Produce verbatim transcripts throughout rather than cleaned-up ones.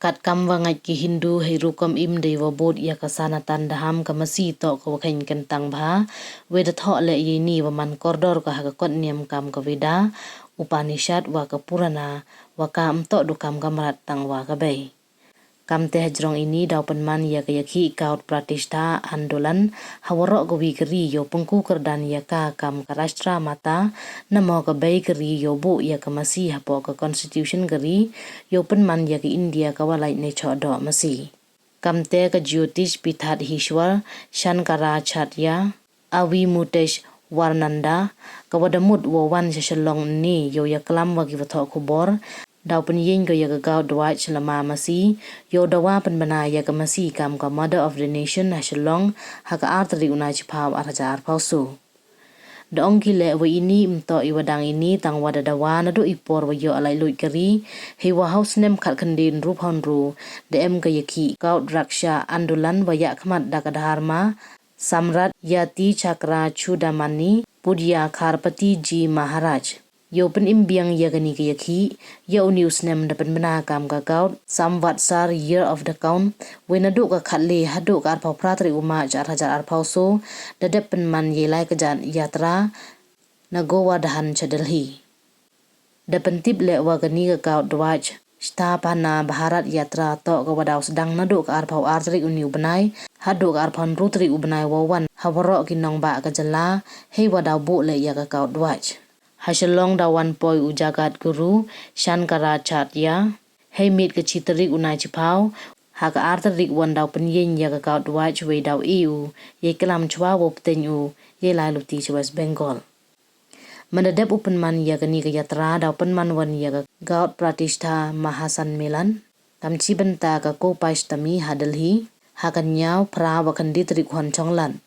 Kat kam wa ngait ki Hindu, hei rukom im dei wa bud ya ka Sanatan Dham, ka masi toh ka wa kheiñ kyntang bha, wei da thoh leh ya ini wa man kordor ka ha ka kot niam kam ka Veda, Upanishad wa ka Purana, wa ka ym toh du kam ka mrad tang wa ka bei. Kamte hajrong ini daw pynman ya ka yakhih Gau Pratishtha Andolan ha waroh ka wi ka ri yow pynku kyrdan ya ka kam ka Rashtra Mata, namo ka bei ka ri yow buh ya ka masi hapoh ka Constitution ka ri, yow pynman ya ka India ka wa lait ne choh doh masi. Kamte ka Jyotish Pithadhishwar Shankaracharya Avi Mutesh Warnanda, ka wa da mut wow wan sha Shillong ni yow ya klam wa ki wa thoh khubor, daw pynyeng ko ya ka Gau Dwaj lama masi, yow dawa pynbna ya ka masi kam ka Mother of the Nation ha Shillong ha ka ar tarik u Naichiphaw ar hajar arphaw so. Da ong ki leh wa ini ym toh i wa dang ini tang wa da dawa naduh i por wa yoh lai luit ka ri, hei wa ha u snem khat khyndai ynru phaw ynru, da em ka yakhih Gau Raksha Andolan wa yahkhmat da ka Dharma Samrat Yati Chakra Chudamani Pudya Kharpati Ji Maharaj. Yow pynim biang ya kani ka yakhih, ya uni u snem da pynbna kam ka Gau Samvatsar, Year of the Cow, wei naduh ka khatle haduh ka arphaw phra tarik u March ar hajar arphaw so, da dep pynman yei lai ka jat yatra na Govardhan cha Delhi. Da pyntip leh wa kani ka Gau Dwaj Sthapana Bharat Yatra toh ka wa daw sdang naduh ka arphaw ar tarik uni u bnai haduh ka arphaw ynru tarik u bnai wa wan ha waroh ki nongbah ka jylla, hei wa daw buh leh ya ka Gau Dwaj. Ha Shillong daw wan poi u Jagat Guru Shankaracharya hei miet ka chi tarik u Naichiphaw, ha ka ar tarik wan daw pynyeng ya ka Gau Dwaj wei daw e u yei klam chwa wow pteng u yei lai luti cha West Bengal. Mynda dep u pynman ya kani ka yatra, daw pynman wan ya ka Gau Pratishtha Mahasammelan, kam chi bynta ka Gopashtami ha Delhi ha ka ynñiaw, phra wa khyndai tarik u Chonglad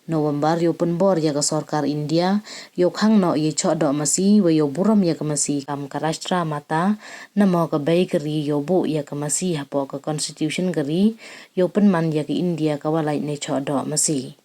November, yow pynbor ya ka sorkar India yow khang noh yei choh doh masi wei yow burom ya ka masi kam ka Rashtra Mata, namo ka bei ka ri yow buh ya ka masi hapoh ka Constitution ka ri, yow pynman ya ka India ka wa lait ne choh doh masi.